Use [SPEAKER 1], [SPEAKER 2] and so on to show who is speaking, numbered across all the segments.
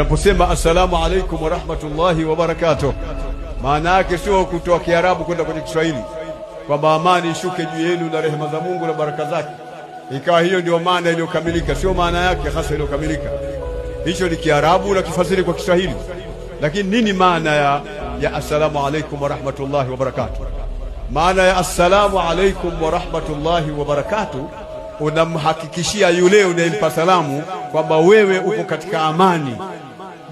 [SPEAKER 1] Tunaposema assalamu alaikum warahmatullahi wabarakatuh, maana yake sio kutoa Kiarabu kwenda kwenye Kiswahili kwamba amani ishuke juu yenu na rehema za Mungu na baraka zake, ikawa hiyo ndio maana iliyokamilika. Sio maana yake hasa iliyokamilika. Hicho ni Kiarabu na kifasiri kwa Kiswahili, lakini nini maana ya assalamu alaikum warahmatullahi wabarakatuh? Maana ya assalamu alaikum warahmatullahi wabarakatuh, unamhakikishia yule unayempa salamu kwamba wewe uko katika amani.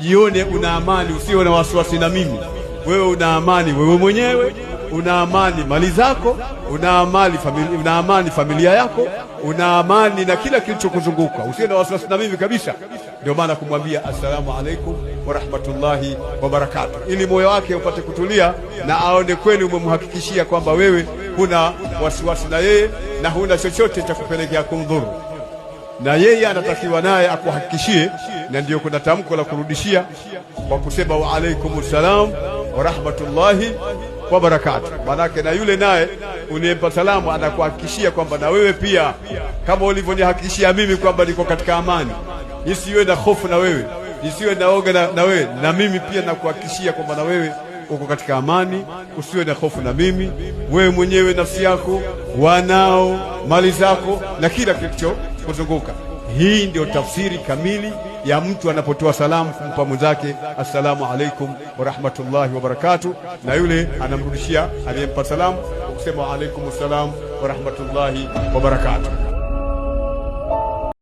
[SPEAKER 1] Jione una amani, usiwe na wasiwasi na mimi. Wewe una amani wewe mwenyewe, una amani mali zako, una amani familia, una amani familia yako, una amani na kila kilichokuzunguka, usiwe na wasiwasi na mimi kabisa. Ndio maana kumwambia assalamu alaikum warahmatullahi wabarakatuh, ili moyo wake upate kutulia na aone kweli umemhakikishia kwamba wewe huna wasiwasi na yeye na huna chochote cha kupelekea kumdhuru na yeye anatakiwa naye akuhakikishie, na ndiyo kuna tamko la kurudishia kwa kusema wa alaikum salam wa rahmatullahi wa barakatuh. Manake na yule naye uniyempa salamu anakuhakikishia kwamba na wewe pia kama ulivyonihakikishia mimi kwamba niko katika amani, nisiwe na hofu na wewe, nisiwe na oga na wewe, na mimi pia nakuhakikishia kwamba na wewe uko katika amani, usiwe na hofu na mimi, wewe mwenyewe, nafsi yako, wanao, mali zako na kila kilicho kuzunguka. Hii ndio tafsiri kamili ya mtu anapotoa salamu kumpa mwenzake assalamu alaikum warahmatullahi wabarakatuh, na yule anamrudishia aliyempa salamu kwa kusema wa alaikum salam warahmatullahi wabarakatuh.